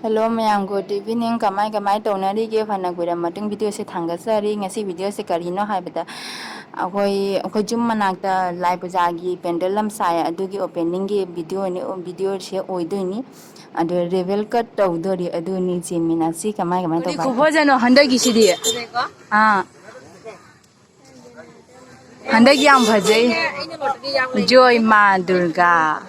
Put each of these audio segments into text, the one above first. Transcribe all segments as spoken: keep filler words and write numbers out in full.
Hello ꯃꯌꯥꯝ, good evening꯫ ꯀꯃꯥꯏ ꯀꯃꯥꯏ ꯇꯧꯅꯔꯤꯒꯦ? ꯐꯅ ꯀꯨꯏꯔ ꯃꯇꯨꯡ video ꯁꯦ ꯊꯥꯡꯒꯠꯆꯔꯤ꯫ ꯉꯁꯤ video ꯁꯦ ꯀꯔꯤꯅꯣ ꯍꯥꯏꯕꯗ, ꯑꯩꯈꯣꯏ, ꯑꯩꯈꯣꯏ ꯌꯨꯝ ꯃꯅꯥꯛꯇ ꯂꯥꯏ ꯄꯨꯖꯥꯒꯤ ꯄꯦꯟꯗꯜ ꯑꯃ ꯁꯥꯏ, ꯑꯗꯨꯒꯤ opening ꯒꯤ video ꯅꯤ, video ꯁꯦ ꯑꯣꯏꯗꯣꯏꯅꯤ꯫ ꯑꯗꯨ ꯔꯦꯕꯦꯜ ꯀꯠ ꯇꯧꯗꯣꯔꯤ꯫ ꯑꯗꯨꯅꯤ ꯏꯆꯦ ꯃꯤꯅꯥꯁꯤ, ꯀꯃꯥꯏ ꯀꯃꯥꯏ ꯇꯧꯕ? ꯈꯨꯐꯖꯅꯣ ꯍꯟꯗꯛꯀꯤꯁꯤꯗꯤ꯫ ꯑꯥ꯫ ꯍꯟꯗꯛ ꯌꯥꯝ ꯐꯖꯩ꯫ ꯖꯣꯏ ꯃꯥ ꯗꯨꯔꯒꯥ꯫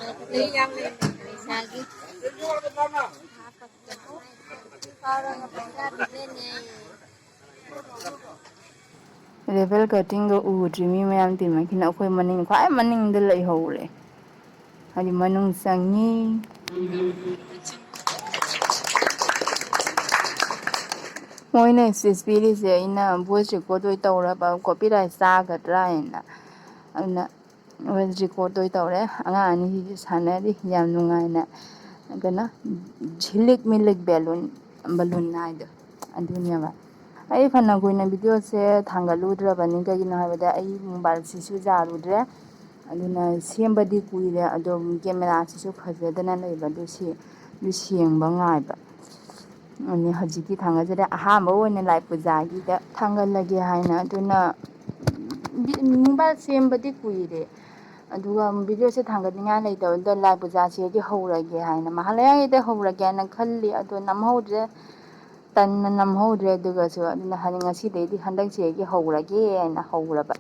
ꯔꯦꯕꯦꯜ ꯀꯠꯇꯤꯡꯒ ꯎꯗ꯭ꯔꯤ ꯃꯤ ꯃꯌꯥꯝ ꯇꯤꯃꯛꯈꯤꯅ ꯑꯩꯈꯣꯏ ꯃꯅꯤꯡ, ꯈ꯭ꯋꯥꯏ ꯃꯅꯤꯡꯗ ꯂꯩꯍꯧꯔꯦ꯫ ꯍꯥꯏꯗꯤ ꯃꯅꯨꯡ ꯆꯪꯉꯤ꯫ ꯃꯣꯏꯅ speech ꯄꯤꯔꯤꯁꯦ ꯑꯩꯅ voice record ꯑꯣꯏ ꯇꯧꯔꯕ copyright ꯆꯥꯒꯗ꯭ꯔꯥ ꯍꯥꯏꯅ꯫ ꯑꯗꯨꯅ voice record ꯑꯣꯏ ꯇꯧꯔꯦ꯫ ꯑꯉꯥꯡ ꯑꯅꯤꯁꯤꯁꯨ ꯁꯥꯟꯅꯔꯤ ꯌꯥꯝ ꯅꯨꯡꯉꯥꯏꯅ꯫ ꯀꯩꯅꯣ, ꯍꯤꯂꯤꯛ ꯃꯤꯂꯤꯛ balloon, balloon ꯍꯥꯏꯗꯣ ꯑꯗꯨꯅꯦꯕ꯫ ꯑꯩ ꯐꯅ ꯀꯨꯏꯅ video ꯁꯦ ꯊꯥꯡꯒꯠꯂꯨꯗ꯭ꯔꯕꯅꯤ, ꯀꯩꯒꯤꯅꯣ ꯍꯥꯏꯕꯗ ꯑꯩ mobile ꯁꯤꯁꯨ ꯌꯥꯔꯨꯗ꯭ꯔꯦ꯫ ꯑꯗꯨꯅ ꯁꯦꯝꯕꯗꯤ ꯀꯨꯏꯔꯦ, ꯑꯗꯣ camera ꯁꯤꯁꯨ ꯐꯖꯗꯅ ꯂꯩꯕ, ꯑꯗꯨ ꯁꯤ-, ꯑꯗꯨ ꯁꯦꯡꯕ ꯉꯥꯏꯕ꯫ ꯑꯗꯨꯅꯤ ꯍꯧꯖꯤꯛꯇꯤ ꯊꯥꯡꯒꯠꯆꯔꯦ꯫ ꯑꯍꯥꯟꯕ ꯑꯣꯏꯅ ꯂꯥꯏ ꯄꯨꯖꯥꯒꯤꯗ ꯊꯥꯡꯒꯠꯂꯒꯦ ꯍꯥꯏꯅ꯫ ꯑꯗꯨꯅ ꯃꯣꯕꯥꯏꯜ ꯁꯦꯝꯕꯗꯤ ꯀꯨꯏꯔꯦ, ꯑꯗꯨꯒ video ꯁꯦ ꯊꯥꯡꯒꯠꯅꯤꯡꯉꯥꯏ ꯂꯩꯇꯕꯗꯨꯗ ꯂꯥꯏ ꯄꯨꯖꯥꯁꯤꯗꯒꯤ ꯍꯧꯔꯒꯦ ꯍꯥꯏꯅ, ꯃꯍꯥꯂꯌꯥꯒꯤꯗ ꯍꯧꯔꯒꯦ ꯍꯥꯏꯅ ꯈꯜꯂꯤ꯫ ꯑꯗꯣ ꯅꯝꯍꯧꯗ꯭ꯔꯦ, ꯇꯟꯅ ꯅꯝꯍꯧꯗ꯭ꯔꯦ꯫ ꯑꯗꯨꯒꯁꯨ ꯑꯗꯨꯅ ꯍꯥꯏꯗꯤ ꯉꯁꯤꯗꯩꯗꯤ ꯍꯟꯗꯛꯁꯤꯗꯒꯤ ꯍꯧꯔꯒꯦ ꯍꯥꯏꯅ ꯍꯧꯔꯕ꯫